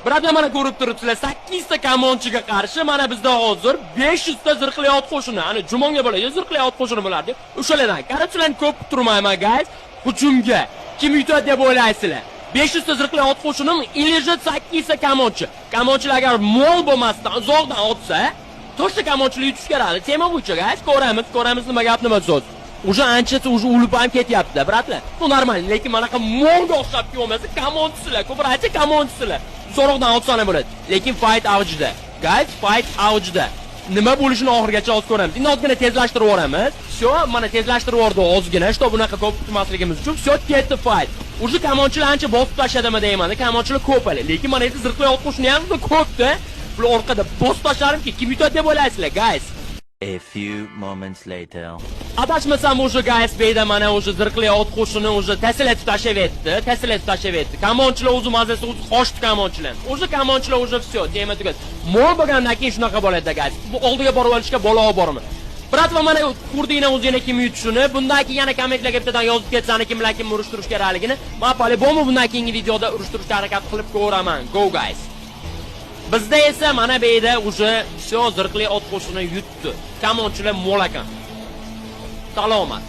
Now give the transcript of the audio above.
Брат lar, mana ko'rib turibsizlar, 8 ta kamonchiga qarshi mana bizda hozir 500 ta zirhli ot qo'shini, ana Jumonga bo'ladi, zirhli ot qo'shini bo'lardi. O'shalardan. Короче, ko'p turmayman, guys. Hujumga kim yutadi deb o'ylaysizlar? 500 ta zirhli ot qo'shinim или же 8 ta kamonchi. Kamonchilar agar mol bo'lmasdan uzoqdan otsa, точно kamonchilar yutish kerak. Tema bo'yicha, guys, ko'ramiz, ko'ramiz nima gap, nima so'z. Уже anchasi уже o'lib ham ketyapti, брат lar. Bu normal, lekin manaqa molga o'xshab kelmasa, kamonchisizlar, ko'pincha kamonchisizlar. Uzoqdan otsa ham bo'ladi. Lekin fight avjida. Guys, fight avjida. Nima bo'lishini oxirigacha hozir ko'ramiz. Endi ozgina tezlashtirib yuboramiz. Всё, mana tezlashtirib yubordi ozgina, что bunaqa ko'p kutmasligimiz uchun. Всё, ketdi fight. Уже kamonchilar ancha bosib tashladimi deyman. Kamonchilar ko'p hali. Lekin mana endi zirhli ot qo'shini ham ko'pda. Bular orqada bosib tashlarimki, kim yutadi deb o'ylaysizlar, guys? A few moments later. Adashmasam, уже, guys, beyda mana уже zirhli ot qo'shini уже taslatib tashlab etdi, taslatib tashlab etdi. Kamonchilar o'zi mazasi o'zi qochdi kamonchilar. Уже kamonchilar уже всё, tema tugadi. Mol bo'lgandan keyin shunaqa bo'ladi, guys. Bu oldiga borib olishga bola olib bormi? Брат, va mana ko'rdinglar o'zinglar kim yutishini. Bundan keyin yana kommentlarga bittadan yozib ketsani, kim bilan kim urushtirish kerakligini. Men по-любому bundan keyingi videoda urushtirishga harakat qilib ko'raman. Go, guys. Bizda esa mana bu yerda уже всё, zirhli ot qo'shini yutdi. Kamonchilar mol ekan. Salomat.